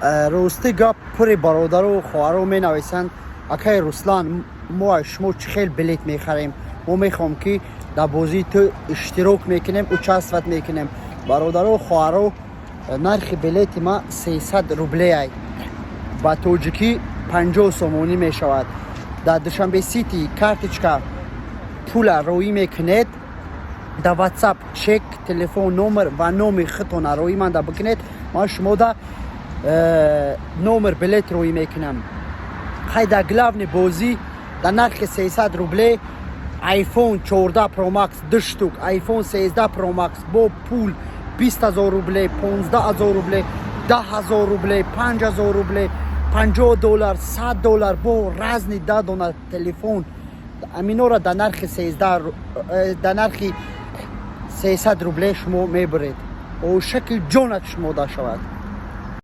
Рости гап, пури бародару хоҳаро менависанд: «Акай Руслан, мо аз шумо чӣ хел билет мехарем? Мо мехоҳем, ки дар бозии ту иштирок мекунем, участвовать мекунем». Бародару хоҳаро, нархи билети ма 300 рублеай, ба тоҷикӣ 50 сомонӣ мешавад. Дар Душанбе Сити карточка пула роӣ мекунед, дар WhatsApp чек, телефон номер ва номи худтона роӣ манда бикунед, ман шумода номер билет роӣ мекунам. Хай, дар главный бозӣ дар нархи 300 рубле iPhone 14 Pro Max ду штук, iPhone 13 Pro Max, бо пул 20 000 рубле, 15 000 рубле, 10 000 рубле, 5 000 рубле, 50 доллар, 100 доллар, бо разный да дона телефон. Аминора дар нархи 13, дар нархи 300 рубле шумо мебаред. Ошаки ҷонат шумо да шавад.